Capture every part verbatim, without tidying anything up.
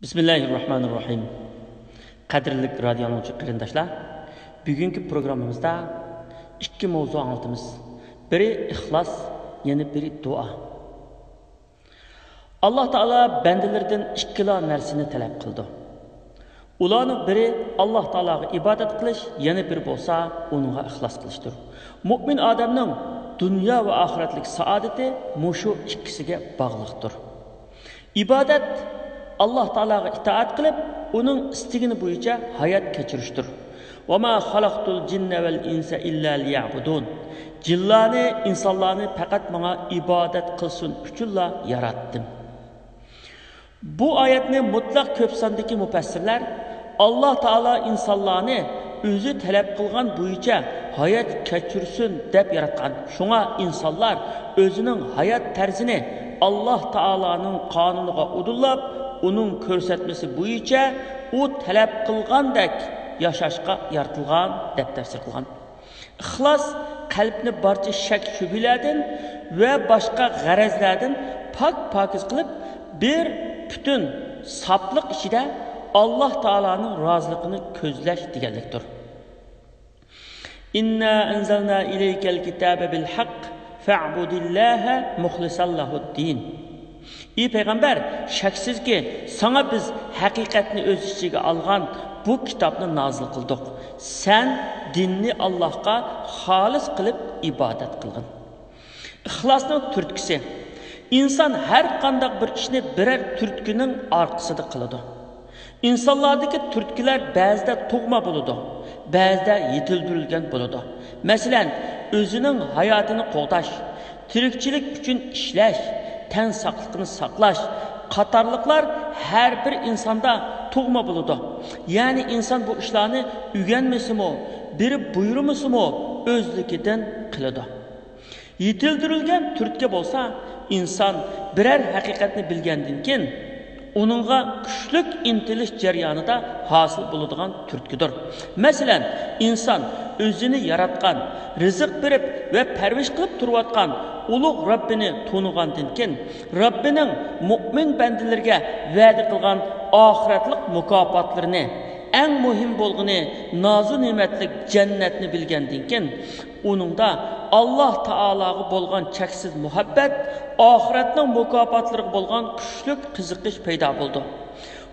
بىسمىللاھىررەھمانىررەھىم. قەدىرلىك رادىيو ئاڭلىغۇچى قېرىنداشلار، بۈگۈنكى پروگراممىمىزدا ئىككى ماۋزۇ ئاڭلىتىمىز. بىرى ئىخلاس، يەنە بىرى دۇئا. ئاللاھ تائالا بەندىلىرىدىن ئىككىلا نەرسىنى تەلەپ قىلىدۇ. ئۇلارنىڭ بىرى ئاللاھ تائالاغا ئىبادەت قىلىش، يەنە بىرى بولسا ئۇنىڭغا ئىخلاس قىلىشتۇر. مۇئمىن ئادەمنىڭ دۇنيا ۋە ئاخىرەتلىك سائادىتى مۇشۇ ئىككىسىگە باغلىقتۇر. ئىبادەت، ئاللاھ تائالاغا ئىتائەت قىلىپ، ئۇنىڭ ئىستىگىنى بويىچە ھايات كەچۈرۈشتۇر. «ۋەما خەلەقتۇل جىننە ۋەل ئىنسە ئىللا لىيەبۇدۇن.» جىنلارنى، ئىنسانلارنى پەقەت ماڭا ئىبادەت قىلسۇن ئۈچۈنلا ياراتتىم. بۇ ئايەتنى مۇتلەق كۆپ ساندىكى مۇپەسسىرلەر، ئاللاھ تائالا ئىنسانلارنى ئۆزى تەلەپ قىلغان بويىچە ھايات كەچۈرسۇن دەپ ياراتقان. شۇڭا ئىنسانلار ئۆزىنىڭ ھايات تەرزىنى ئاللاھ تائالانىڭ قانۇنىغا ئۇدۇللاپ، ئۇنىڭ كۆرسەتمىسى بويىچە ئۇ تەلەپ قىلغاندەك ياشاشقا يارىتىلغان، دەپ تەپسىر قىلغان. ئىخلاس قەلبنى بارچە شەك-شۈبھىلەردىن ۋە باشقا غەرەزلەردىن پاك-پاكىز قىلىپ، بىر پۈتۈن ساپلىق ئىچىدە ئاللاھ تائالانىڭ رازىلىقىنى كۆزلەش دېگەنلىكتۇر. «ئىننا ئەنزەلنا ئىلەيكەل كىتابە بىل ھەق فەئبۇدىللاھە مۇخلىسەن لەھۇددىن.» ئى پەيغەمبەر، شەكسىزكى، ساڭا بىز ھەقىقەتنى ئۆز ئىچىگە ئالغان بۇ كىتابنى نازىل قىلدۇق. سەن دىننى ئاللاھقا خالىس قىلىپ ئىبادەت قىلغىن. ئىخلاسنىڭ تۈرتكىسى. ئىنسان ھەر قانداق بىر ئىشنى بىرەر تۈرتكىنىڭ ئارقىسىدا قىلىدۇ. ئىنسانلاردىكى تۈرتكىلەر بەزىدە تۇغما بولىدۇ، بەزىدە يېتىلدۈرۈلگەن بولىدۇ. مەسىلەن، ئۆزىنىڭ ھاياتىنى قوغداش، تىرىكچىلىك ئۈچۈن ئىشلەش، تەن ساقلىقىنى ساقلاش قاتارلىقلار ھەر بىر ئىنساندا تۇغما بولىدۇ. يەنى ئىنسان بۇ ئىشلارنى ئۆگەنمىسىمۇ، بىرى بۇيرۇمىسىمۇ ئۆزلۈكىدىن قىلىدۇ. يېتىلدۈرۈلگەن تۈرتكە بولسا، ئىنسان بىرەر ھەقىقەتنى بىلگەندىن كېيىن، ئۇنىڭغا كۈچلۈك ئىنتىلىش جەريانىدا ھاسىل بولىدىغان تۈرتكىدۇر. مەسىلەن، ئىنسان ئۆزىنى ياراتقان، رىزىق بېرىپ ۋە پەرۋىش قىلىپ تۇرۇۋاتقان ئۇلۇغ رەببىنى تونۇغاندىن كېيىن، رەببىنىڭ مۇئمىن بەندىلىرىگە ۋەدە قىلغان ئاخىرەتلىك مۇكاپاتلىرىنى، ئەڭ مۇھىم بولغىنى نازۇ نېمەتلىك جەننەتنى بىلگەندىن كېيىن، ئۇنىڭدا ئاللاھ تائالاغا بولغان چەكسىز مۇھەببەت، ئاخىرەتنىڭ مۇكاپاتلىرىغا بولغان كۈچلۈك قىزىقىش پەيدا بولىدۇ.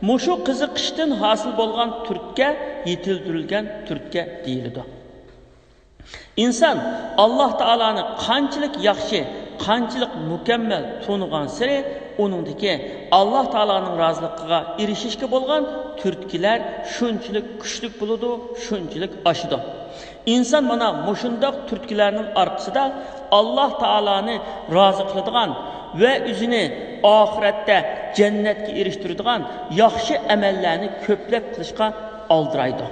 مۇشۇ قىزىقىشتىن ھاسىل بولغان تۈرتكە يېتىلدۈرۈلگەن تۈرتكە دېيىلىدۇ. ئىنسان ئاللاھ تائالانى قانچىلىك ياخشى، قانچىلىك مۇكەممەل تونۇغانسېرى، ئۇنىڭدىكى ئاللاھ تائالانىڭ رازىلىقىغا ئېرىشىشكە بولغان تۈرتكىلەر شۇنچىلىك كۈچلۈك بولىدۇ، شۇنچىلىك ئاشىدۇ. ئىنسان مانا مۇشۇنداق تۈرتكىلەرنىڭ ئارقىسىدا ئاللاھ تائالانى رازى قىلىدىغان ۋە ئۆزىنى ئاخىرەتتە جەننەتكە ئېرىشتۈرىدىغان ياخشى ئەمەللەرنى كۆپلەپ قىلىشقا ئالدىرايدۇ.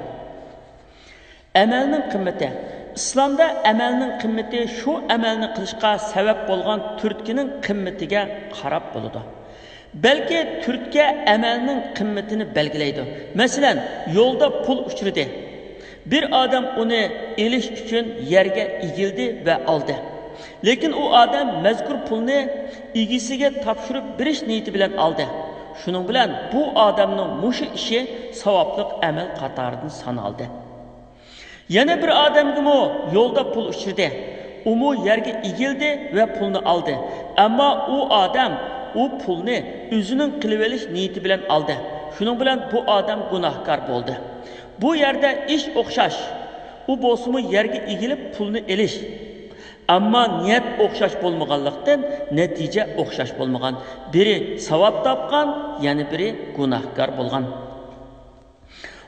ئەمەلنىڭ قىممىتى. ئىسلامدا ئەمەلنىڭ قىممىتى شۇ ئەمەلنى قىلىشقا سەۋەب بولغان تۈرتكىنىڭ قىممىتىگە قاراپ بولىدۇ. بەلكى تۈرتكە ئەمەلنىڭ قىممىتىنى بەلگىلەيدۇ. مەسىلەن، يولدا پۇل ئۇچرىدى. بىر ئادەم ئۇنى ئېلىش ئۈچۈن يەرگە ئېگىلدى ۋە ئالدى. لېكىن ئۇ ئادەم مەزكۇر پۇلنى ئىگىسىگە تاپشۇرۇپ بېرىش نىيىتى بىلەن ئالدى. شۇنىڭ بىلەن بۇ ئادەمنىڭ مۇشۇ ئىشى ساۋابلىق ئەمەل قاتارىدىن سانالدى. يەنە بىر ئادەمگىمۇ يولدا پۇل ئۇچرىدى. ئۇمۇ يەرگە ئېگىلدى ۋە پۇلنى ئالدى. ئەمما ئۇ ئادەم ئۇ پۇلنى ئۆزىنىڭ قىلىۋېلىش نىيىتى بىلەن ئالدى. شۇنىڭ بىلەن بۇ ئادەم گۇناھكار بولدى. بۇ يەردە ئىش ئوخشاش. ئۇ بولسىمۇ يەرگە ئېگىلىپ پۇلنى ئېلىش. ئەمما نىيەت ئوخشاش بولمىغانلىقتىن، نەتىجە ئوخشاش بولمىغان. بىرى ساۋاب تاپقان، يەنە بىرى گۇناھكار بولغان.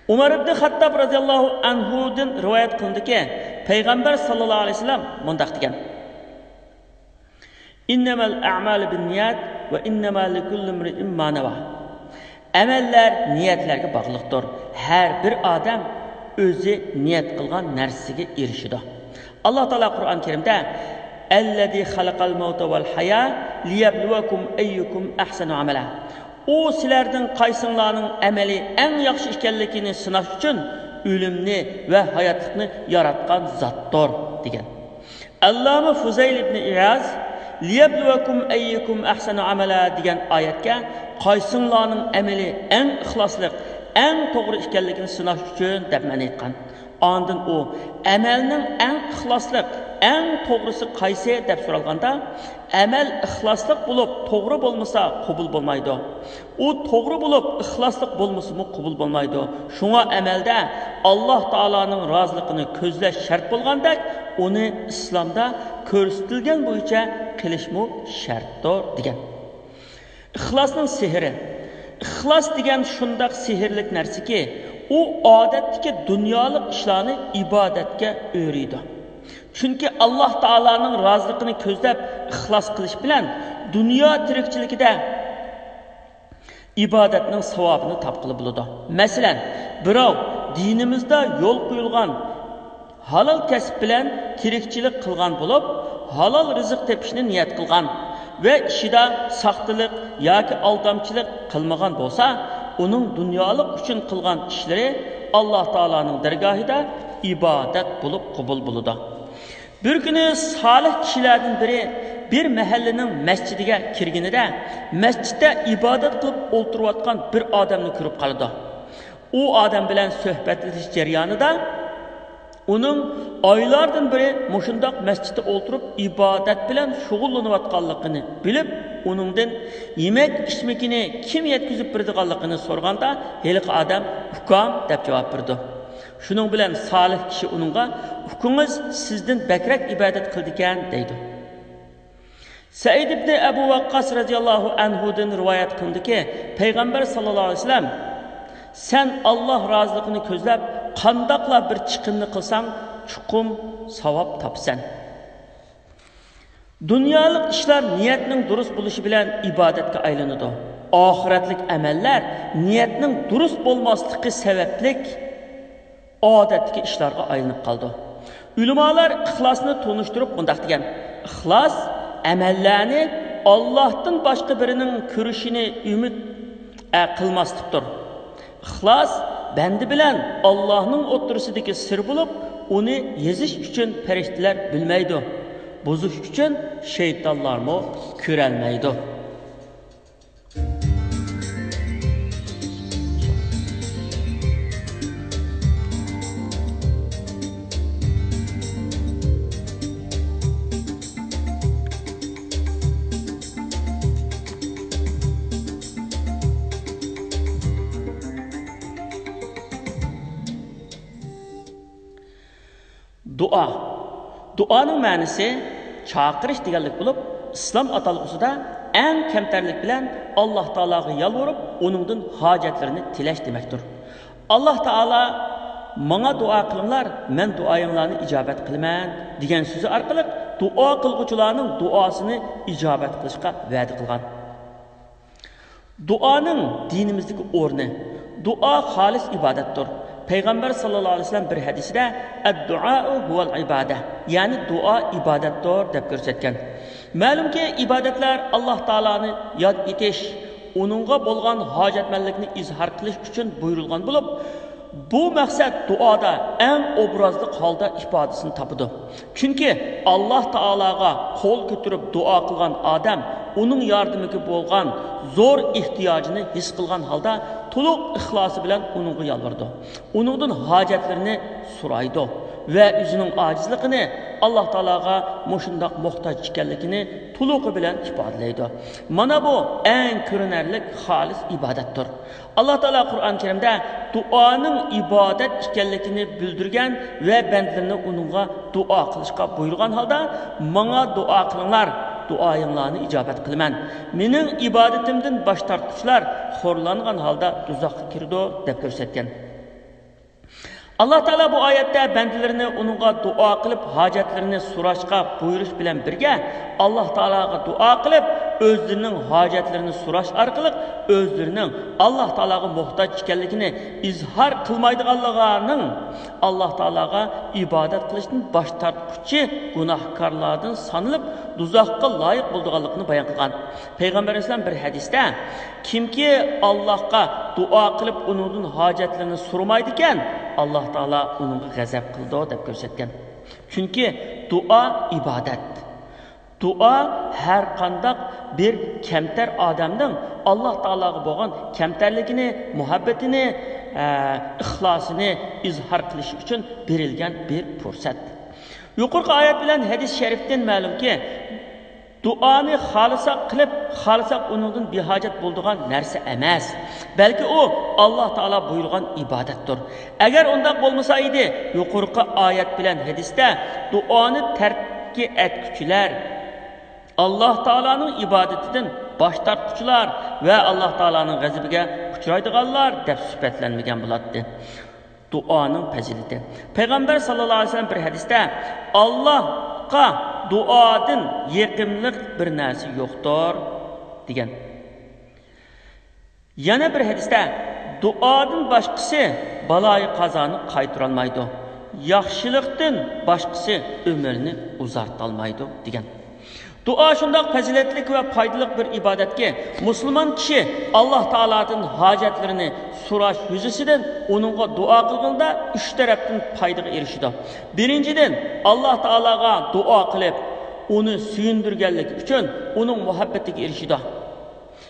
ئۇمەر ئىبنى خەتتاب رەزىياللاھۇ ئەنھۇدىن رىۋايەت قىلىنىدۇكى، پەيغەمبەر ساللاللاھۇ ئەلەيھى ۋەسەللەم مۇنداق دېگەن: «ئىننەمەل ئەمالۇ بىننىيات ۋە ئىننەما لىكۇللىمرىئىن ما نەۋا.» ئەمەللەر نىيەتلەرگە باغلىقتۇر. ھەر بىر ئادەم ئۆزى نىيەت قىلغان نەرسىگە ئېرىشىدۇ. ئاللاھ تائالا قۇرئان كەرىمدە: «ئەللەزى خەلەقەل مەۋتە ۋەل ھايا لىيەبلۇۋەكۇم ئەييۇكۇم ئەھسەنۇ ئەمەلا.» ئۇ سىلەردىن قايسىڭلارنىڭ ئەمەلى ئەڭ ياخشى ئىكەنلىكىنى سىناش ئۈچۈن ئۆلۈمنى ۋە ھاياتلىقنى ياراتقان زاتتۇر، دېگەن. ئەللامە فۇزەيل ئىبنى ئىياز لىيەبلۇۋەكۇم ئەييۇكۇم ئەھسەنۇ ئەمەلە دېگەن ئايەتكە قايسىڭلارنىڭ ئەمىلى ئەڭ ئىخلاسلىق، ئەڭ توغرا ئىكەنلىكىنى سىناش ئۈچۈن دەپ مەنە ئېيتقان. ئاندىن ئۇ، ئەمەلنىڭ ئەڭ ئىخلاسلىق، ئەڭ توغرىسى قايسى دەپ سورالغاندا، ئەمەل ئىخلاسلىق بولۇپ توغرا بولمىسا قوبۇل بولمايدۇ. ئۇ توغرا بولۇپ، ئىخلاسلىق بولمىسىمۇ قوبۇل بولمايدۇ. شۇڭا ئەمەلدە ئاللاھ تائالانىڭ رازىلىقىنى كۆزلەش شەرت بولغاندەك، ئۇنى ئىسلامدا كۆرسىتىلگەن بويىچە قىلىشمۇ شەرتتۇر، دېگەن. ئىخلاسنىڭ سېھرى. ئىخلاس دېگەن شۇنداق سېھىرلىك نەرسىكى، ئۇ ئادەتتىكى دۇنيالىق ئىشلارنى ئىبادەتكە ئۆرۈيدۇ. چۈنكى ئاللاھ تائالانىڭ رازىلىقىنى كۆزلەپ ئىخلاس قىلىش بىلەن دۇنيا تىرىكچىلىكىدە ئىبادەتنىڭ ساۋابىنى تاپقىلى بولىدۇ. مەسىلەن، بىراۋ دىنىمىزدا يول قويۇلغان ھالال كەسىپ بىلەن تىرىكچىلىك قىلغان بولۇپ، ھالال رىزىق تېپىشنى نىيەت قىلغان ۋە ئىشىدا ساختىلىق ياكى ئالدامچىلىق قىلمىغان بولسا، ئۇنىڭ دۇنيالىق ئۈچۈن قىلغان ئىشلىرى ئاللاھ تائالانىڭ دەرگاھىدا ئىبادەت بولۇپ قوبۇل بولىدۇ. بىر كۈنى سالىھ كىشىلەردىن بىرى بىر مەھەللىنىڭ مەسچىتىگە كىرگىنىدە، مەسچىتتە ئىبادەت قىلىپ ئولتۇرۇۋاتقان بىر ئادەمنى كۆرۈپ قالىدۇ. ئۇ ئادەم بىلەن سۆھبەتلىشىش جەريانىدا ئۇنىڭ ئايلاردىن بېرى مۇشۇنداق مەسچىتتە ئولتۇرۇپ ئىبادەت بىلەن شۇغۇللىنىۋاتقانلىقىنى بىلىپ، ئۇنىڭدىن يېمەك ئىچمىكىنى كىم يەتكۈزۈپ بېرىدىغانلىقىنى سورىغاندا، ھېلىقى ئادەم، «ئۇكام» دەپ جاۋاب بېرىدۇ. شۇنىڭ بىلەن سالىھ كىشى ئۇنىڭغا، «ئۇكىڭىز سىزدىن بەكرەك ئىبادەت قىلىدىكەن» دەيدۇ. سەئىد ئىبنى ئەبۇ ۋەققاس رەزىياللاھۇ ئەنھۇدىن رىۋايەت قىلىنىدۇكى، پەيغەمبەر ساللاللاھۇ ئەلەيھى ۋەسەللەم، «سەن ئاللاھ رازىلىقىنى كۆزلەپ قانداقلا بىر چىقىمنى قىلساڭ، چوقۇم ساۋاب تاپىسەن.» دۇنيالىق ئىشلار نىيەتنىڭ دۇرۇس بولۇشى بىلەن ئىبادەتكە ئايلىنىدۇ. ئاخىرەتلىك ئەمەللەر نىيەتنىڭ دۇرۇس بولماسلىقى سەۋەبلىك ئادەتتىكى ئىشلارغا ئايلىنىپ قالىدۇ. ئۆلىمالار ئىخلاسنى تونۇشتۇرۇپ مۇنداق دېگەن: «ئىخلاس ئەمەللەرنى ئاللاھتىن باشقا بىرىنىڭ كۆرۈشىنى ئۈمىد، ئە، قىلماسلىقتۇر. ئىخلاس بەندە بىلەن ئاللاھنىڭ ئوتتۇرىسىدىكى سىر بولۇپ، ئۇنى يېزىش ئۈچۈن پەرىشتىلەر بىلمەيدۇ، بۇزۇش ئۈچۈن شەيتانلارمۇ كۆرەلمەيدۇ.» دۇئا. دۇئانىڭ مەنىسى چاقىرىش دېگەنلىك بولۇپ، ئىسلام ئاتالغۇسىدا ئەڭ كەمتەرلىك بىلەن ئاللاھ تائالاغا يالۋۇرۇپ، ئۇنىڭدىن ھاجەتلىرىنى تىلەش دېمەكتۇر. ئاللاھ تائالا، «ماڭا دۇئا قىلىڭلار، مەن دۇئايىڭلارنى ئىجابەت قىلىمەن» دېگەن سۆزى ئارقىلىق دۇئا قىلغۇچىلارنىڭ دۇئاسىنى ئىجابەت قىلىشقا ۋەدە قىلغان. دۇئانىڭ دىنىمىزدىكى ئورنى. دۇئا خالىس ئىبادەتتۇر. پەيغەمبەر ساللاللاھۇ ئەلەيھى ۋەسەللەم بىر ھەدىسىدە، «ئەددۇئائۇ ھۇۋەل ئىبادە»، يەنى دۇئا ئىبادەتتۇر، دەپ كۆرسەتكەن. مەلۇمكى، ئىبادەتلەر ئاللاھ تائالانى ياد ئېتىش، ئۇنىڭغا بولغان ھاجەتمەنلىكنى ئىزھار قىلىش ئۈچۈن بۇيرۇلغان بولۇپ، بۇ مەقسەت دۇئادا ئەڭ ئوبرازلىق ھالدا ئىپادىسىنى تاپىدۇ. چۈنكى ئاللاھ تائالاغا قول كۆتۈرۈپ دۇئا قىلغان ئادەم ئۇنىڭ ياردىمىگە بولغان زور ئېھتىياجىنى ھېس قىلغان ھالدا تولۇق ئىخلاسى بىلەن ئۇنىڭغا يالۋۇرىدۇ. ئۇنىڭدىن ھاجەتلىرىنى سورايدۇ ۋە ئۆزىنىڭ ئاجىزلىقىنى، ئاللاھ تائالاغا مۇشۇنداق موھتاج ئىكەنلىكىنى تولۇقى بىلەن ئىپادىلەيدۇ. مانا بۇ ئەڭ كۆرۈنەرلىك خالىس ئىبادەتتۇر. ئاللاھ تائالا قۇرئان كەرىمدە دۇئانىڭ ئىبادەت ئىكەنلىكىنى بىلدۈرگەن ۋە بەندىلىرىنى ئۇنىڭغا دۇئا قىلىشقا بۇيرۇغان ھالدا، «ماڭا دۇئا قىلىڭلار، دۇئايىڭلارنى ئىجابەت قىلىمەن. مېنىڭ ئىبادىتىمدىن باش تارتقۇچىلار خورلانغان ھالدا دوزاخقا كىرىدۇ» دەپ كۆرسەتكەن. ئاللاھ تائالا بۇ ئايەتتە بەندىلىرىنى ئۇنىڭغا دۇئا قىلىپ ھاجەتلىرىنى سوراشقا بۇيرۇش بىلەن بىرگە، ئاللاھ تائالاغا دۇئا قىلىپ، ئۆزلىرىنىڭ ھاجەتلىرىنى سوراش ئارقىلىق ئۆزلىرىنىڭ ئاللاھ تائالاغا موھتاج ئىكەنلىكىنى ئىزھار قىلمايدىغانلىقىنىڭ ئاللاھ تائالاغا ئىبادەت قىلىشتىن باش تارتقۇچى گۇناھكارلاردىن سانىلىپ، دوزاخقا لايىق بولىدىغانلىقىنى بايان قىلغان. پەيغەمبەر ئەلەيھىسسالام بىر ھەدىستە، «كىمكى ئاللاھقا دۇئا قىلىپ، ئۇنىڭدىن ھاجەتلىرىنى سورىمايدىكەن، ئاللاھ تائالا ئۇنىڭغا غەزەپ قىلىدۇ» دەپ كۆرسەتكەن. چۈنكى دۇئا ئىبادەت. دۇئا ھەر قانداق بىر كەمتەر ئادەمنىڭ ئاللاھ تائالاغا بولغان كەمتەرلىكىنى، مۇھەببىتىنى، ئە، ئىخلاسىنى ئىزھار قىلىشى ئۈچۈن بېرىلگەن بىر پۇرسەت. يۇقىرىقى ئايەت بىلەن ھەدىس شەرىفتىن مەلۇمكى، دۇئانى خالىساق قىلىپ، خالىساق ئۇنىڭدىن بىھاجەت بولىدىغان نەرسە ئەمەس، بەلكى ئۇ ئاللاھ تائالا بۇيرۇغان ئىبادەتتۇر. ئەگەر ئۇنداق بولمىسا ئىدى، يۇقىرىقى ئايەت بىلەن ھەدىستە دۇئانى تەرككە ئەتكۈچىلەر، ئاللاھ تائالانىڭ ئىبادىتىدىن باش تارتقۇچىلار ۋە ئاللاھ تائالانىڭ غەزىپىگە ئۇچرايدىغانلار دەپ سۈپەتلەنمىگەن بولاتتى. دۇئانىڭ پەزىلىتى. پەيغەمبەر ساللاللاھۇ ئەلەيھى ۋەسەللەم بىر ھەدىستە، «ئاللاھقا دۇئادىن يېقىملىق بىر نەرسە يوقتۇر» دېگەن. يەنە بىر ھەدىستە، «دۇئادىن باشقىسى بالايى قازانى قايتۇرالمايدۇ، ياخشىلىقتىن باشقىسى ئۆمۈرنى ئۇزارتالمايدۇ» دېگەن. دۇئا شۇنداق پەزىلەتلىك ۋە پايدىلىق بىر ئىبادەتكى، مۇسۇلمان كىشى ئاللاھ تائالادىن ھاجەتلىرىنى سوراش يۈزىسىدىن ئۇنىڭغا دۇئا قىلغىنىدا ئۈچ تەرەپتىن پايدىغا ئېرىشىدۇ. بىرىنچىدىن، ئاللاھ تائالاغا دۇئا قىلىپ، ئۇنى سۆيۈندۈرگەنلىكى ئۈچۈن ئۇنىڭ مۇھەببىتىگە ئېرىشىدۇ.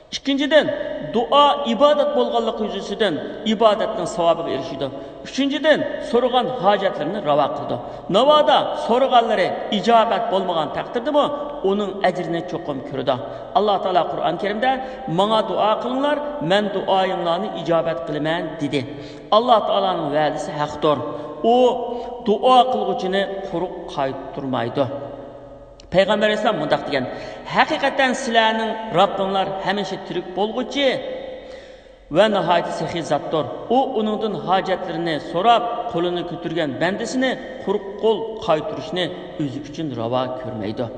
ئىككىنچىدىن، دۇئا ئىبادەت بولغانلىقى يۈزىسىدىن ئىبادەتنىڭ ساۋابىغا ئېرىشىدۇ. ئۈچىنچىدىن، سورىغان ھاجەتلىرىنى راۋا قىلىدۇ. ناۋادا سورىغانلىرى ئىجابەت بولمىغان تەقدىردىمۇ ئۇنىڭ ئەجرىنى چوقۇم كۆرىدۇ. ئاللاھ تائالا قۇرئان كەرىمدە، «ماڭا دۇئا قىلىڭلار، مەن دۇئايىڭلارنى ئىجابەت قىلىمەن» دېدى. ئاللاھ تائالانىڭ ۋەدىسى ھەقتۇر. ئۇ دۇئا قىلغۇچىنى قۇرۇق قايتۇرمايدۇ. پەيغەمبەر ئەلەيھىسسالام مۇنداق دېگەن، «ھەقىقەتەن سىلەرنىڭ رەببىڭلار ھەمىشە تىرىك بولغۇچى ۋە ناھايىتى سېخىي زاتتۇر. ئۇ ئۇنىڭدىن ھاجەتلىرىنى سوراپ، قولىنى كۆتۈرگەن بەندىسىنى قۇرۇق قول قايتۇرۇشنى ئۆزى ئۈچۈن راۋا كۆرمەيدۇ.»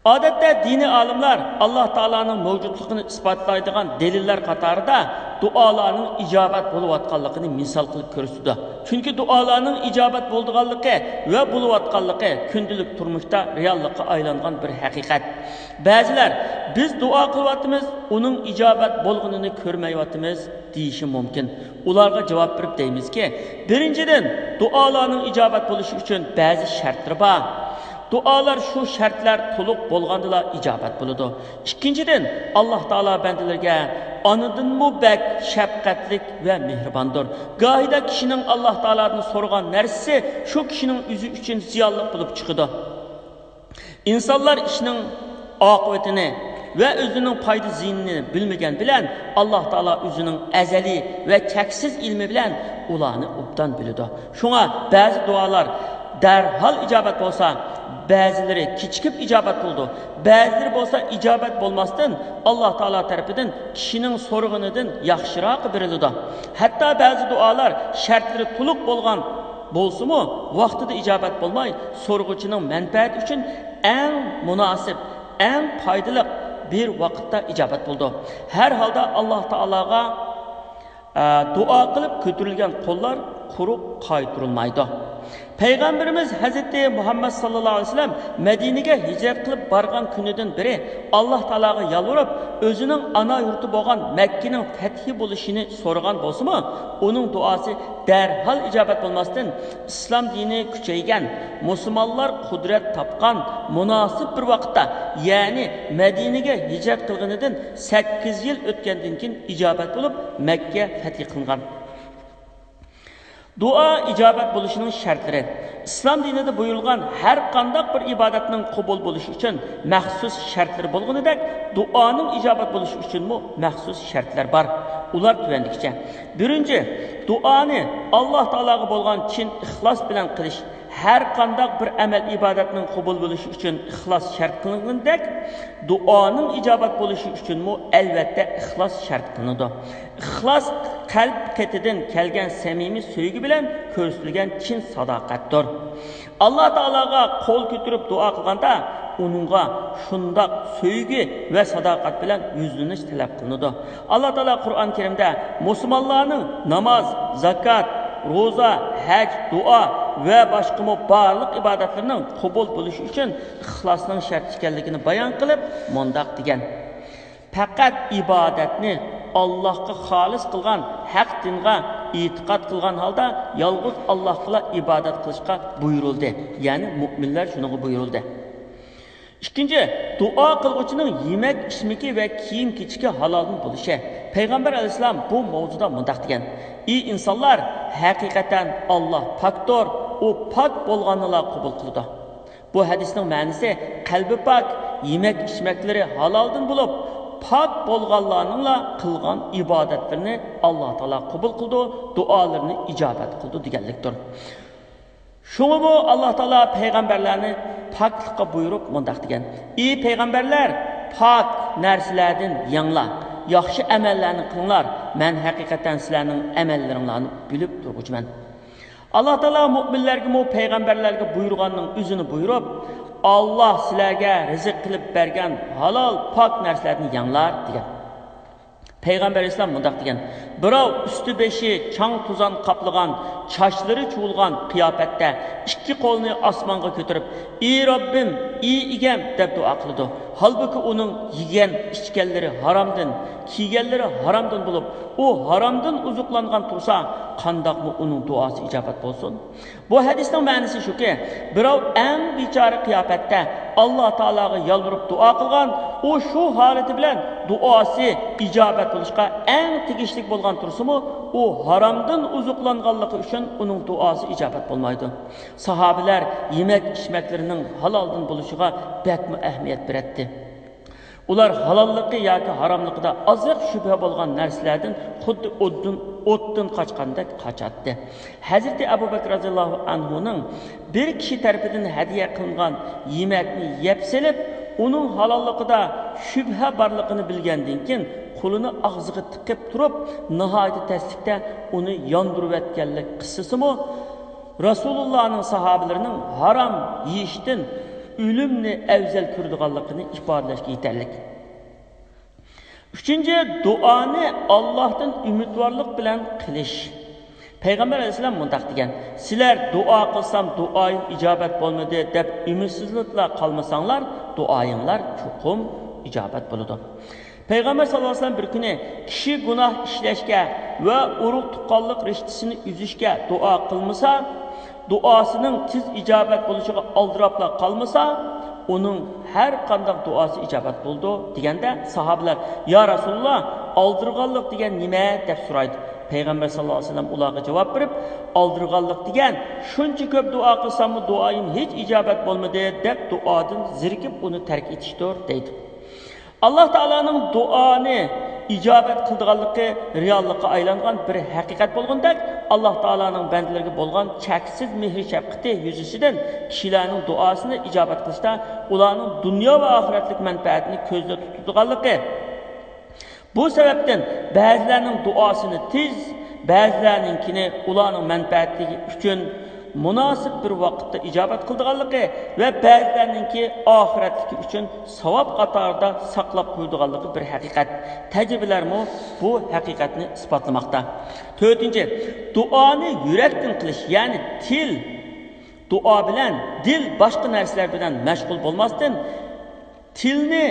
ئادەتتە دىنىي ئالىملار ئاللاھ تائالانىڭ مەۋجۇتلۇقىنى ئىسپاتلايدىغان دەلىللەر قاتارىدا دۇئالارنىڭ ئىجابەت بولۇۋاتقانلىقىنى مىسال قىلىپ كۆرسىتىدۇ. چۈنكى دۇئالارنىڭ ئىجابەت بولىدىغانلىقى ۋە بولۇۋاتقانلىقى كۈندىلىك تۇرمۇشتا رېئاللىققا ئايلانغان بىر ھەقىقەت. بەزىلەر، «بىز دۇئا قىلىۋاتىمىز، ئۇنىڭ ئىجابەت بولغىنىنى كۆرمەيۋاتىمىز» دېيىشى مۇمكىن. ئۇلارغا جاۋاب بېرىپ دەيمىزكى، بىرىنچىدىن، دۇئالارنىڭ ئىجابەت بولۇشى ئۈچۈن بەزى شەرتلىرى بار. دۇئالار شۇ شەرتلەر تولۇق بولغاندىلا ئىجابەت بولىدۇ. ئىككىنچىدىن، ئاللاھ تائالا بەندىلىرىگە ئانىدىنمۇ بەك شەپقەتلىك ۋە مېھرىباندۇر. گاھىدا كىشىنىڭ ئاللاھ تائالادىن سورىغان نەرسىسى شۇ كىشىنىڭ ئۆزى ئۈچۈن زىيانلىق بولۇپ چىقىدۇ. ئىنسانلار ئىشنىڭ ئاقىۋىتىنى ۋە ئۆزىنىڭ پايدا زىيىنىنى بىلمىگەن بىلەن، ئاللاھ تائالا ئۆزىنىڭ ئەزەلىي ۋە چەكسىز ئىلمى بىلەن ئۇلارنى ئوبدان بىلىدۇ. شۇڭا بەزى دۇئالار دەرھال ئىجابەت بولسا، بەزىلىرى كېچىكىپ ئىجابەت بولىدۇ، بەزىلىرى بولسا ئىجابەت بولماستىن، ئاللاھ تائالا تەرىپىدىن كىشىنىڭ سورىغىنىدىن ياخشىراقى بېرىلىدۇ. ھەتتا بەزى دۇئالار شەرتلىرى تولۇق بولغان بولسىمۇ، ۋاقتىدا ئىجابەت بولماي، سورىغۇچىنىڭ مەنپەئەتى ئۈچۈن ئەڭ مۇناسىپ، ئەڭ پايدىلىق بىر ۋاقىتتا ئىجابەت بولىدۇ. ھەر ھالدا ئاللاھ تائالاغا، ئە، دۇئا قىلىپ كۆتۈرۈلگەن قوللار قۇرۇق قايتۇرۇلمايدۇ. پەيغەمبىرىمىز ھەزرىتى مۇھەممەد ساللاللاھۇ ئەلەيھى ۋەسەللەم مەدىنىگە ھىجرەت قىلىپ بارغان كۈنىدىن بېرى ئاللاھ تائالاغا يالۋۇرۇپ، ئۆزىنىڭ ئانا يۇرتى بولغان مەككىنىڭ پەتھى بولۇشىنى سورىغان بولسىمۇ، ئۇنىڭ دۇئاسى دەرھال ئىجابەت بولماستىن، ئىسلام دىنى كۈچەيگەن، مۇسۇلمانلار قۇدرەت تاپقان مۇناسىپ بىر ۋاقىتتا، يەنى مەدىنىگە ھىجرەت قىلغىنىدىن سەككىز يىل ئۆتكەندىن كېيىن ئىجابەت بولۇپ، مەككە پەتھى قىلىنغان. دۇئا ئىجابەت بولۇشىنىڭ شەرتلىرى. ئىسلام دىنىدا بۇيرۇلغان ھەر قانداق بىر ئىبادەتنىڭ قوبۇل بولۇشى ئۈچۈن مەخسۇس شەرتلىرى بولغىنىدەك، دۇئانىڭ ئىجابەت بولۇشى ئۈچۈنمۇ مەخسۇس شەرتلەر بار. ئۇلار تۆۋەندىكىچە. بىرىنچى، دۇئانى ئاللاھ تائالاغا بولغان چىن ئىخلاس بىلەن قىلىش. ھەر قانداق بىر ئەمەل ئىبادەتنىڭ قوبۇل بولۇشى ئۈچۈن ئىخلاس شەرت قىلىنغىنىدەك، دۇئانىڭ ئىجابەت بولۇشى ئۈچۈنمۇ ئەلۋەتتە ئىخلاس شەرت قىلىنىدۇ. ئىخلاس قەلب قېتىدىن كەلگەن سەمىمىي سۆيگۈ بىلەن كۆرسىتىلگەن چىن ساداقەتتۇر. ئاللاھ تائالاغا قول كۆتۈرۈپ دۇئا قىلغاندا، ئۇنىڭغا شۇنداق سۆيگۈ ۋە ساداقەت بىلەن يۈزلىنىش تەلەپ قىلىنىدۇ. ئاللاھ تائالا قۇرئان كەرىمدە مۇسۇلمانلارنىڭ ناماز، زاكات، روزا، ھەج، دۇئا ۋە باشقىمۇ بارلىق ئىبادەتلىرىنىڭ قوبۇل بولۇشى ئۈچۈن ئىخلاسنىڭ شەرت ئىكەنلىكىنى بايان قىلىپ، مۇنداق دېگەن: پەقەت ئىبادەتنى ئاللاھقا خالىس قىلغان، ھەق دىنغا ئېتىقاد قىلغان ھالدا يالغۇز ئاللاھقىلا ئىبادەت قىلىشقا بۇيرۇلدى، يەنى مۇئمىنلار شۇنىڭغا بۇيرۇلدى. ئىككىنچى، دۇئا قىلغۇچىنىڭ يېمەك ئىچمىكى ۋە كىيىم كېچىكى ھالالدىن بولۇشى. پەيغەمبەر ئەلەيھىسسالام بۇ مەۋزۇدا مۇنداق دېگەن: ئى ئىنسانلار، ھەقىقەتەن ئاللاھ پاكتۇر، ئۇ پاك بولغاننىلا قوبۇل قىلىدۇ. بۇ ھەدىسنىڭ مەنىسى، قەلبى پاك، يېمەك ئىچمەكلىرى ھالالدىن بولۇپ، پاك بولغانلارنىڭلا قىلغان ئىبادەتلىرىنى ئاللاھ تائالا قوبۇل قىلىدۇ، دۇئالىرىنى ئىجابەت قىلىدۇ دېگەنلىكتۇر. شۇڭىمۇ ئاللاھ تائالا پەيغەمبەرلەرنى پاكلىققا بۇيرۇپ مۇنداق دېگەن: ئى پەيغەمبەرلەر، پاك نەرسىلەردىن يەڭلار، ياخشى ئەمەللەرنى قىلىڭلار، مەن ھەقىقەتەن سىلەرنىڭ ئەمەللىرىڭلارنى بىلىپ تۇرغۇچىمەن. ئاللاھ تائالا مۆمىنلەرگىمۇ پەيغەمبەرلەرگە بۇيرۇغاننىڭ ئۆزىنى بۇيرۇپ، ئاللاھ سىلەرگە رىزىق قىلىپ بەرگەن ھالال، پاك نەرسىلەردىن يەڭلار دېگەن. پەيغەمبەر ئەلەيھىسسالام مۇنداق دېگەن: بىراۋ ئۈستى بېشى چاڭ توزان قاپلىغان، چاچلىرى چۇۋۇلغان قىياپەتتە ئىككى قولىنى ئاسمانغا كۆتۈرۈپ، ئى رەببىم، ئى ئىگەم دەپ دۇئا قىلىدۇ. ھالبۇكى ئۇنىڭ يېگەن ئىچكەنلىرى ھارامدىن، كىيگەنلىرى ھارامدىن بولۇپ، ئۇ ھارامدىن ئوزۇقلانغان تۇرسا، قانداقمۇ ئۇنىڭ دۇئاسى ئىجابەت بولسۇن؟ بۇ ھەدىسنىڭ مەنىسى شۇكى، بىراۋ ئەڭ بىچارە قىياپەتتە ئاللاھ تائالاغا يالۋۇرۇپ دۇئا قىلغان، ئۇ شۇ ھالىتى بىلەن دۇئاسى ئىجابەت بولۇشقا ئەڭ تېگىشلىك بولغان تۇرسىمۇ، ئۇ ھارامدىن ئوزۇقلانغانلىقى ئۈچۈن ئۇنىڭ دۇئاسى ئىجابەت بولمايدۇ. ساھابىلەر يېمەك ئىچمەكلىرىنىڭ ھالالدىن بولۇشىغا بەكمۇ ئەھمىيەت بېرەتتى. ئۇلار ھالاللىقى ياكى ھاراملىقىدا ئازراق شۈبھە بولغان نەرسىلەردىن خۇددى ئوتتىن، ئوتتىن قاچقاندەك قاچاتتى. ھەزرىتى ئەبۇ بەكىر رەزىياللاھۇ ئەنھۇنىڭ بىر كىشى تەرىپىدىن ھەدىيە قىلىنغان يېمەكنى يەپ سېلىپ، ئۇنىڭ ھالاللىقىدا شۈبھە بارلىقىنى بىلگەندىن كېيىن، قولىنى ئاغزىغا تىقىپ تۇرۇپ، ناھايىتى تەسلىكتە ئۇنى ياندۇرۇۋەتكەنلىك قىسسىسىمۇ رەسۇلۇللانىڭ ساھابىلىرىنىڭ ھارام يېيىشتىن ئۆلۈمنى ئەۋزەل كۆرىدىغانلىقىنى ئىپادىلەشكە يېتەرلىك. ئۈچىنچى، دۇئانى ئاللاھتىن ئۈمىدۋارلىق بىلەن قىلىش. پەيغەمبەر ئەلەيھىسسالام مۇنداق دېگەن: سىلەر دۇئا قىلسام دۇئايىم ئىجابەت بولمىدى دەپ ئۈمىدسىزلىكلا قالمىساڭلار، دۇئايىڭلار چوقۇم ئىجابەت بولىدۇ. پەيغەمبەر ساللاللاھۇ ئەلەيھى ۋەسەللەم بىر كۈنى كىشى گۇناھ ئىشلەشكە ۋە ئۇرۇق تۇغقانلىق رىشتىسىنى ئۈزۈشكە دۇئا قىلمىسا، دۇئاسىنىڭ تېز ئىجابەت بولۇشىغا ئالدىراپلا قالمىسا، ئۇنىڭ ھەر قانداق دۇئاسى ئىجابەت بولىدۇ دېگەندە، ساھابىلەر: يا رەسۇلاللا، ئالدىرىغانلىق دېگەن نېمە؟ دەپ سورايدۇ. پەيغەمبەر ساللاللاھۇ ئەلەيھى ۋەسەللەم ئۇلارغا جاۋاب بېرىپ، ئالدىرىغانلىق دېگەن شۇنچە كۆپ دۇئا قىلساممۇ دۇئايىم ھېچ ئىجابەت بولمىدى دەپ دۇئادىن زېرىكىپ ئۇنى تەرك ئېتىشتۇر دەيدۇ. ئاللاھ تائالانىڭ دۇئانى ئىجابەت قىلىدىغانلىقى رېئاللىققا ئايلانغان بىر ھەقىقەت بولغاندەك، ئاللاھ تائالانىڭ بەندىلىرىگە بولغان چەكسىز مېھرى شەپقىتى يۈزىسىدىن كىشىلەرنىڭ دۇئاسىنى ئىجابەت قىلىشتا ئۇلارنىڭ دۇنيا ۋە ئاخىرەتلىك مەنپەئەتىنى كۆزدە تۇتىدىغانلىقى، بۇ سەۋەبتىن بەزىلەرنىڭ دۇئاسىنى تېز، بەزىلەرنىڭكىنى ئۇلارنىڭ مەنپەئەتلىكى ئۈچۈن مۇناسىپ بىر ۋاقىتتا ئىجابەت قىلىدىغانلىقى ۋە بەزىلەرنىڭكى ئاخىرەتلىكى ئۈچۈن ساۋاب قاتارىدا ساقلاپ قويىدىغانلىقى بىر ھەقىقەت. تەجرىبىلەرمۇ بۇ ھەقىقەتنى ئىسپاتلىماقتا. تۆتىنچى، دۇئانى يۈرەكتىن قىلىش، يەنى تىل، دۇئا بىلەن دىل باشقا نەرسىلەر بىلەن مەشغۇل بولماستىن، تىلنى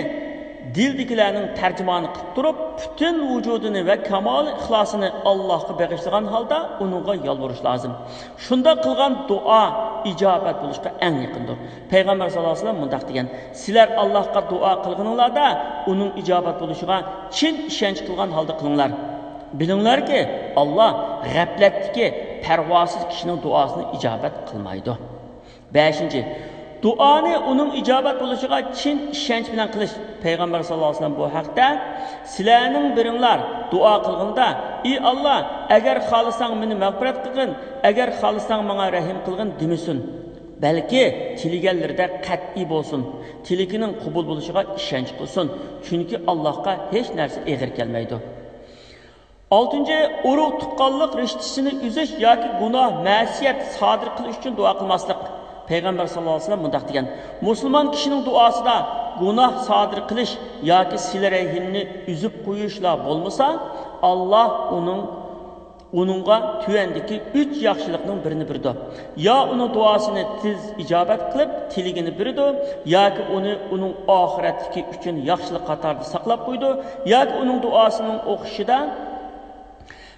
دىلدىكىلەرنىڭ تەرجىمانى قىلىپ تۇرۇپ، پۈتۈن ۋۇجۇدىنى ۋە كامالىي ئىخلاسىنى ئاللاھقا بېغىشلىغان ھالدا ئۇنىڭغا يالۋۇرۇش لازىم. شۇنداق قىلغان دۇئا ئىجابەت بولۇشقا ئەڭ يېقىندۇر. پەيغەمبەر ساللاللاھۇ ئەلەيھى ۋەسەللەم مۇنداق دېگەن: سىلەر ئاللاھقا دۇئا قىلغىنىڭلاردا ئۇنىڭ ئىجابەت بولۇشىغا چىن ئىشەنچ قىلغان ھالدا قىلىڭلار. بىلىڭلاركى، ئاللاھ غەپلەتتىكى، پەرۋاسىز كىشىنىڭ دۇئاسىنى ئىجابەت قىلمايدۇ. بەشىنچى، دۇئانى ئۇنىڭ ئىجابەت بولۇشىغا چىن ئىشەنچ بىلەن قىلىش. پەيغەمبەر ساللاللاھۇ ئەلەيھى ۋەسەللەم بۇ ھەقتە: سىلەرنىڭ بىرىڭلار دۇئا قىلغىنىدا، ئى ئاللاھ، ئەگەر خالىساڭ مېنى مەغپىرەت قىلغىن، ئەگەر خالىساڭ ماڭا رەھىم قىلغىن دېمىسۇن. بەلكى تىلىگەنلىرىدە قەتئىي بولسۇن، تىلىكىنىڭ قوبۇل بولۇشىغا ئىشەنچ قىلسۇن، چۈنكى ئاللاھقا ھېچ نەرسە ئېغىر كەلمەيدۇ. ئالتىنچى، ئۇرۇق تۇغقانلىق رىشتىسىنى ئۈزۈش ياكى گۇناھ، مەسىيەت سادىر قىلىش ئۈچۈن دۇئا قىلماسلىق. پەيغەمبەر ساللاللاھۇ ئەلەيھى ۋەسەللەم مۇنداق دېگەن: مۇسۇلمان كىشىنىڭ دۇئاسىدا گۇناھ سادىر قىلىش ياكى سىلە رەھىمنى ئۈزۈپ قويۇشلا بولمىسا، ئاللاھ ئۇنىڭ، ئۇنىڭغا تۆۋەندىكى ئۈچ ياخشىلىقنىڭ بىرىنى بېرىدۇ. يا ئۇنىڭ دۇئاسىنى تېز ئىجابەت قىلىپ، تىلىگىنى بېرىدۇ، ياكى ئۇنى ئۇنىڭ ئاخىرەتلىكى ئۈچۈن ياخشىلىق قاتارىدا ساقلاپ قويىدۇ، ياكى ئۇنىڭ دۇئاسىنىڭ ئوقۇشىدا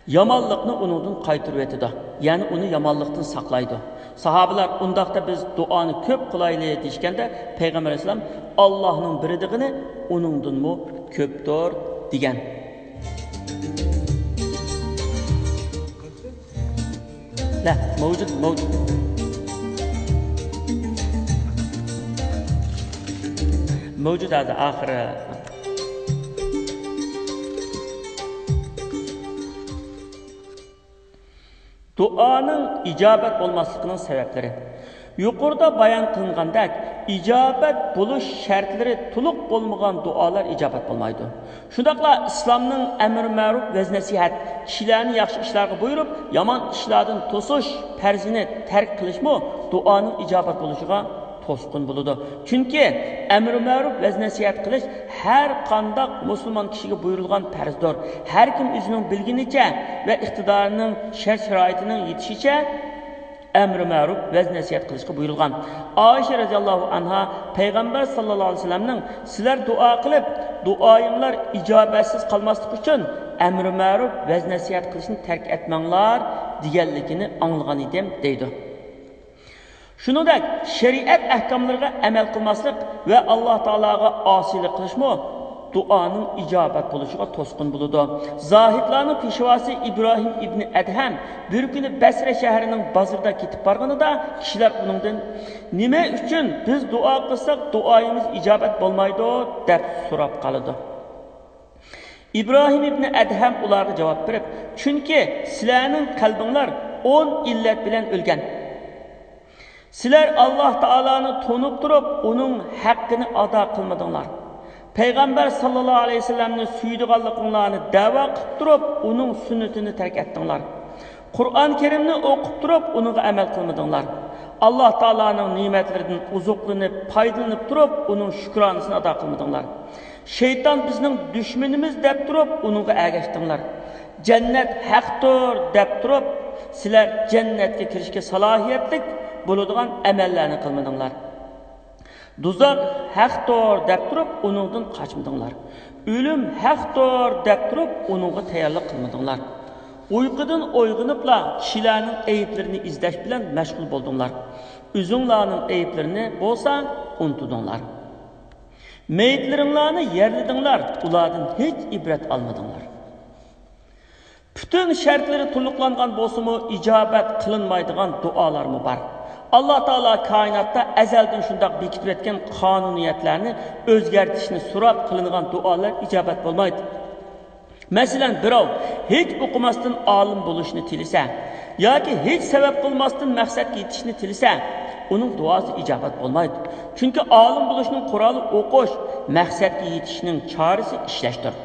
يامانلىقنى ئۇنىڭدىن قايتۇرۇۋېتىدۇ، يەنى ئۇنى يامانلىقتىن ساقلايدۇ. ساھابىلەر، ئۇنداقتا بىز دۇئانى كۆپ قىلايلى، دېيىشكەندە، پەيغەمبەر ئەلەيھىسسالام، ئاللاھنىڭ بېرىدىغىنى ئۇنىڭدىنمۇ كۆپتۇر، دېگەن. لا، موجود، موجود. موجود هذا آخر. دۇئانىڭ ئىجابەت بولماسلىقىنىڭ سەۋەبلىرى. يۇقىرىدا بايان قىلىنغاندەك، ئىجابەت بولۇش شەرتلىرى تولۇق بولمىغان دۇئالار ئىجابەت بولمايدۇ. شۇنداقلا ئىسلامنىڭ ئەمرى مەرۇپ ۋەز نەسىھەت، كىشىلەرنى ياخشى ئىشلارغا بۇيرۇپ، يامان ئىشلاردىن توسۇش پەرزىنى تەرك قىلىشمۇ دۇئانىڭ ئىجابەت بولۇشىغا توسقۇن بولىدۇ. چۈنكى ئەمرى مەرۇپ ۋەز نەسىھەت قىلىش ھەر قانداق مۇسۇلمان كىشىگە بۇيرۇلغان پەرزدۇر. ھەر كىم ئۆزىنىڭ بىلگىنىچە ۋە ئىقتىدارىنىڭ شەرت-شارائىتىنىڭ يېتىشىچە ئەمرى مەرۇپ ۋەز نەسىھەت قىلىشقا بۇيرۇلغان. ئائىشە رەزىياللاھۇ ئەنھا پەيغەمبەر ساللاللاھۇ ئەلەيھى ۋەسەللەمنىڭ، سىلەر دۇئا قىلىپ، دۇئايىڭلار ئىجابەتسىز قالماسلىقى ئۈچۈن ئەمرى مەرۇپ ۋەز نەسىھەت قىلىشنى تەرك ئەتمەڭلار، دېگەنلىكىنى ئاڭلىغان ئىدىم، دەيدۇ. شۇنىڭدەك شەرىئەت ئەھكاملىرىغا ئەمەل قىلماسلىق ۋە ئاللا تائالاغا ئاسىيلىق قىلىشمۇ دۇئانىڭ ئىجابەت بولۇشىغا توسقۇن بولىدۇ. زاھىدلارنىڭ پېشۋاسى ئىبراھىم ئىبنى ئەدھەم بىر كۈنى بەسرە شەھىرىنىڭ بازىرىدا كېتىپ بارغىنىدا، كىشىلەر ئۇنىڭدىن، «نېمە ئۈچۈن بىز دۇئا قىلساق، دۇئايىمىز ئىجابەت بولمايدۇ؟» دەپ سوراپ قالىدۇ. ئىبراھىم ئىبنى ئەدھەم ئۇلارغا جاۋاب بېرىپ، «چۈنكى سىلەرنىڭ قەلبىڭلار ئون ئىللەت بىلەن ئۆلگەن. سىلەر ئاللا تائالانى تونۇپ تۇرۇپ، ئۇنىڭ ھەققىنى ئادا قىلمىدىڭلار. پەيغەمبەر ساللاللاھۇ ئەلەيھى ۋەسەللەمنى سۆيىدىغانلىقىڭلارنى دەۋا قىلىپ تۇرۇپ، ئۇنىڭ سۈننىتىنى تەرك ئەتتىڭلار. قۇرئان كەرىمنى ئوقۇپ تۇرۇپ، ئۇنىڭغا ئەمەل قىلمىدىڭلار. ئاللا تائالانىڭ نېمەتلىرىدىن ئوزۇقلىنىپ، پايدىلىنىپ تۇرۇپ، ئۇنىڭ شۈكرانىسىنى ئادا قىلمىدىڭلار. شەيتان بىزنىڭ دۈشمىنىمىز دەپ تۇرۇپ، ئۇنىڭغا ئەگەشتىڭلار. جەننەت ھەقتۇر دەپ تۇرۇپ، سىلەر جەننەتكە كىرىشكە سالاھىيەتلىك بولىدىغان ئەمەللەرنى قىلمىدىڭلار. دوزاخ ھەقتۇر دەپ تۇرۇپ، ئۇنىڭدىن قاچمىدىڭلار. ئۆلۈم ھەقتۇر دەپ تۇرۇپ، ئۇنىڭغا تەييارلىق قىلمىدىڭلار. ئۇيقۇدىن ئويغىنىپلا كىشىلەرنىڭ ئەيىبلىرىنى ئىزدەش بىلەن مەشغۇل بولدۇڭلار. ئۆزۈڭلارنىڭ ئەيىبلىرىنى بولسا ئۇنتۇدۇڭلار. مېيىتلىرىڭلارنى يەرلىدىڭلار، ئۇلاردىن ھېچ ئىبرەت ئالمىدىڭلار.» پۈتۈن شەرتلىرى تولۇقلانغان بولسىمۇ، ئىجابەت قىلىنمايدىغان دۇئالارمۇ بار. ئاللا تائالا كائىناتتا ئەزەلدىن شۇنداق بېكىتىۋەتكەن قانۇنىيەتلەرنى ئۆزگەرتىشنى سوراپ قىلىنغان دۇئالار ئىجابەت بولمايدۇ. مەسىلەن، بىراۋ ھېچ ئوقۇماستىن ئالىم بولۇشنى تىلىسە ياكى ھېچ سەۋەب قىلماستىن مەقسەتكە يېتىشنى تىلىسە، ئۇنىڭ دۇئاسى ئىجابەت بولمايدۇ. چۈنكى ئالىم بولۇشنىڭ قورالى ئوقۇش، مەقسەتكە يېتىشنىڭ چارىسى ئىشلەشتۇر.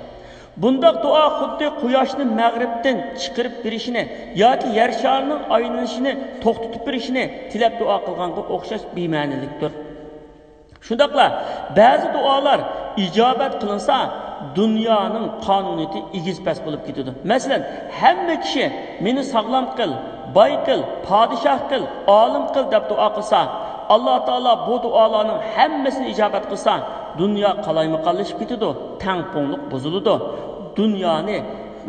بۇنداق دۇئا خۇددى قۇياشنى مەغرىبتىن چىقىرىپ بېرىشىنى ياكى يەر شارىنىڭ ئايلىنىشىنى توختىتىپ بېرىشىنى تىلەپ دۇئا قىلغانغا ئوخشاش بىمەنىلىكتۇر. شۇنداقلا بەزى دۇئالار ئىجابەت قىلىنسا، دۇنيانىڭ قانۇنىيىتى ئېگىز-پەس بولۇپ كېتىدۇ. مەسىلەن، ھەممە كىشى، «مېنى ساغلام قىل، باي قىل، پادىشاھ قىل، ئالىم قىل» دەپ دۇئا قىلسا، ئاللا تائالا بۇ دۇئالارنىڭ ھەممىسىنى ئىجابەت قىلسا، دۇنيا قالايمىقانلىشىپ كېتىدۇ، تەڭپۇڭلۇق بۇزۇلىدۇ. دۇنيانى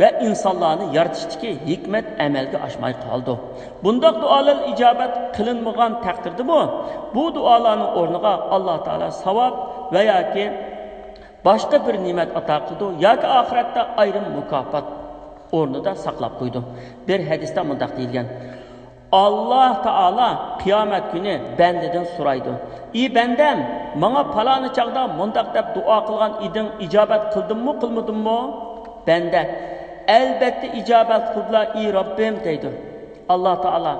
ۋە ئىنسانلارنى يارىتىشتىكى ھېكمەت ئەمەلگە ئاشماي قالىدۇ. بۇنداق دۇئالار ئىجابەت قىلىنمىغان تەقدىردىمۇ، بۇ دۇئالارنىڭ ئورنىغا ئاللا تائالا ساۋاب ۋە ياكى باشقا بىر نېمەت ئاتا قىلىدۇ ياكى ئاخىرەتتە ئايرىم مۇكاپات ئورنىدا ساقلاپ قويىدۇ. بىر ھەدىستە مۇنداق دېيىلگەن: ئاللا تائالا قىيامەت كۈنى بەندىدىن سورايدۇ، «ئى بەندەم، ماڭا پالانى چاغدا مۇنداق دەپ دۇئا قىلغان ئىدىڭ، ئىجابەت قىلدىممۇ، قىلمىدىممۇ؟» بەندە، «ئەلبەتتە ئىجابەت قىلدىلا، ئى رەببىم» دەيدۇ. ئاللا تائالا،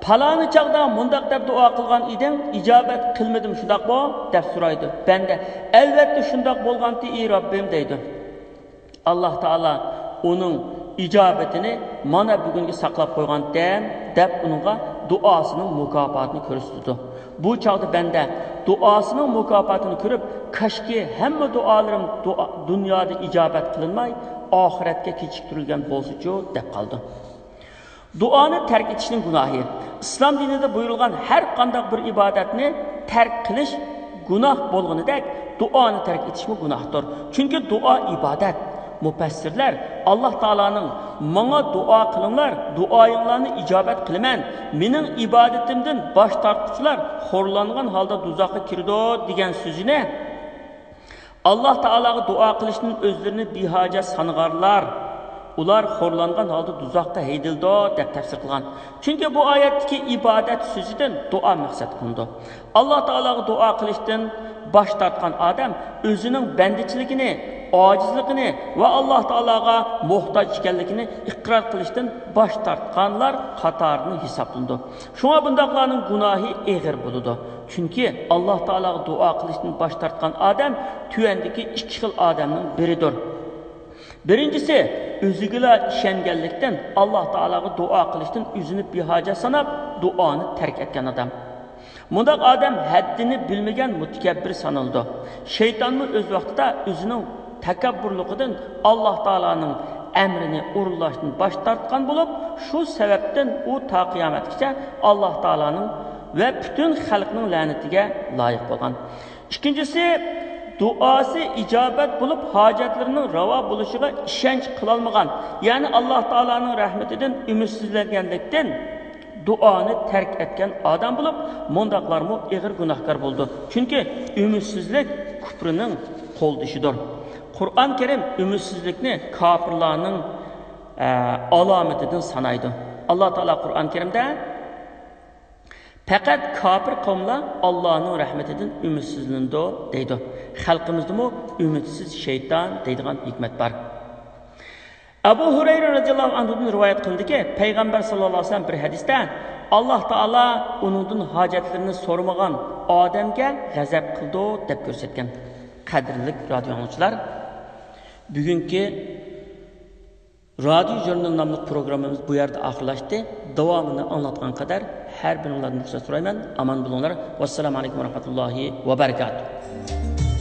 «پالانى چاغدا مۇنداق دەپ دۇئا قىلغان ئىدىڭ، ئىجابەت قىلمىدىم، شۇنداقمۇ؟» دەپ سورايدۇ. بەندە، «ئەلۋەتتە شۇنداق بولغانتى، ئى رەببىم» دەيدۇ. ئاللا تائالا ئۇنىڭ ئىجابىتىنى مانا بۈگۈنگە ساقلاپ قويغانتىم دەپ ئۇنىڭغا دۇئاسىنىڭ مۇكاپاتىنى كۆرسىتىدۇ. بۇ چاغدا بەندە دۇئاسىنىڭ مۇكاپاتىنى كۆرۈپ، كاشكى ھەممە دۇئالىرىم دۇئا-، دۇنيادا ئىجابەت قىلىنماي، ئاخىرەتكە كېچىكتۈرۈلگەن بولسىچۇ دەپ قالىدۇ. دۇئانى تەرك ئېتىشنىڭ گۇناھى. ئىسلام دىنىدا بۇيرۇلغان ھەر قانداق بىر ئىبادەتنى تەرك قىلىش گۇناھ بولغىنىدەك، دۇئانى تەرك ئېتىشمۇ گۇناھتۇر. چۈنكى دۇئا ئىبادەت. مۇپەسسىرلەر ئاللاھ تائالانىڭ «ماڭا دۇئا قىلىڭلار، دۇئايىڭلارنى ئىجابەت قىلىمەن، مېنىڭ ئىبادىتىمدىن باش تارتقۇچىلار خورلانغان ھالدا دوزاخقا كىرىدۇ» دېگەن سۆزىنى «ئاللاھ تائالاغا دۇئا قىلىشتىن ئۆزلىرىنى بىھاجەت سانىغانلار، ئۇلار خورلانغان ھالدا دوزاخقا ھەيدىلىدۇ» دەپ تەپسىر قىلغان. چۈنكى بۇ ئايەتتىكى ئىبادەت سۆزىدىن دۇئا مەقسەت قىلىنىدۇ. ئاللاھ تائالاغا دۇئا قىلىشتىن باش تارتقان ئادەم ئۆزىنىڭ بەندىچىلىكىنى، ئاجىزلىقىنى ۋە ئاللاھ تائالاغا موھتاج ئىكەنلىكىنى ئىقرار قىلىشتىن باش تارتقانلار قاتارىدىن ھېسابلىنىدۇ. شۇڭا بۇنداقلارنىڭ گۇناھى ئېغىر بولىدۇ. چۈنكى ئاللاھ تائالاغا دۇئا قىلىشتىن باش تارتقان ئادەم تۆۋەندىكى ئىككى خىل ئادەمنىڭ بىرىدۇر. بىرىنچىسى، ئۆزىگىلا ئىشەنگەنلىكتىن، ئاللاھ تائالاغا دۇئا قىلىشتىن ئۆزىنى بىھاجەت ساناپ، دۇئانى تەرك ئەتكەن ئادەم. مۇنداق ئادەم ھەددىنى بىلمىگەن مۇتەكەببىر سانىلىدۇ. شەيتانمۇ ئۆز ۋاقتىدا ئۆزىنىڭ تەكەببۇرلۇقىدىن ئاللاھ تائالانىڭ ئەمرىنى ئورۇنلاشتىن باش تارتقان بولۇپ، شۇ سەۋەبتىن ئۇ تا قىيامەتكىچە ئاللاھ تائالانىڭ ۋە پۈتۈن خەلقنىڭ لەنىتىگە لايىق بولغان. ئىككىنچىسى، دۇئاسى ئىجابەت بولۇپ، ھاجەتلىرىنىڭ راۋا بولۇشىغا ئىشەنچ قىلالمىغان، يەنى ئاللاھ تائالانىڭ رەھمىتىدىن ئۈمىدسىزلەنگەنلىكتىن، دۇئانى تەرك ئەتكەن ئادەم بولۇپ، مۇنداقلارمۇ ئېغىر گۇناھكار بولىدۇ. چۈنكى ئۈمىدسىزلىك كۇپرىنىڭ قولدىشىدۇر. قۇرئان كەرىم ئۈمىدسىزلىكنى كاپىرلارنىڭ، ئە، ئالامىتىدىن سانايدۇ. ئاللاھ تائالا قۇرئان كەرىمدە، «پەقەت كاپىر قەۋملەر ئاللاھنىڭ رەھمىتىدىن ئۈمىدسىزلىنىدۇ» دەيدۇ. خەلقىمىزدىمۇ «ئۈمىدسىز شەيتان» دەيدىغان ھېكمەت بار. ئەبۇ ھۇرەيرە رەزىياللاھۇ ئەنھۇدىن رىۋايەت قىلىندىكى، پەيغەمبەر ساللاللاھۇ ئەلەيھى ۋەسەللەم بىر ھەدىستە، «ئاللاھ تائالا ئۇنىڭدىن ھاجەتلىرىنى سورىمىغان ئادەمگە غەزەپ قىلىدۇ» دەپ كۆرسەتكەن. قەدىرلىك رادىيو ئاڭلىغۇچىلار، بۈگۈنكى رادىيو ژۇرنىلى ناملىق پروگراممىمىز بۇ يەردە ئاخىرلاشتى. داۋامىنى ئاڭلاتقان قەدەر ھەر بىرىڭلاردىن رۇخسەت سورايمەن. ئامان بولۇڭلار. ۋەسسالامۇ ئەلەيكۇم ۋەرەھمەتۇللاھى ۋەبەرىكاتۇھ.